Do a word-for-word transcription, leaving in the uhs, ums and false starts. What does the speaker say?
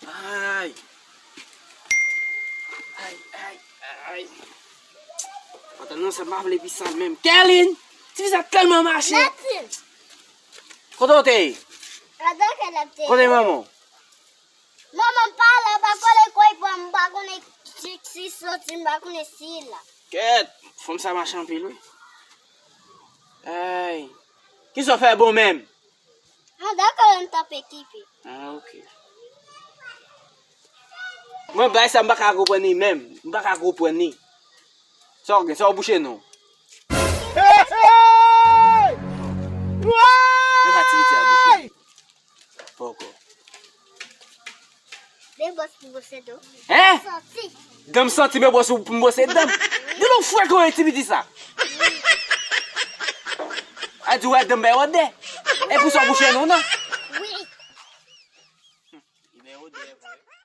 Ay. Ay, ay, ay. Pantalon sa m pa vle pi sal menm. Kerline! Ti fi sa tèlman mache. Latin! Kote w te ye? Adan kè l ap te. Kote manman w? Manman m pa la, pa kole koy pran, m pa konnen si, si soti, m pa konnen si la. Kèt, fanm sa mache anpil wi. Ay. Kisa w fè bon menm? Mwen dakò lè m t ap ekipe. Ah, ok. Mwen, bagay sa, m pa ka konprann li menm. M pa ka konprann li. Sa w gen, sa w bouche non. Men pa ti piti a bouche. Poko. Men bwòs pou bwose dan. Hein? Santi. Dan m santi men bwòs pou m bwose dan m. Di nou fre kon ti piti sa. A di wè dan m bay odè. E pou sa w bouche non nan. Wi. Li bay odè vre.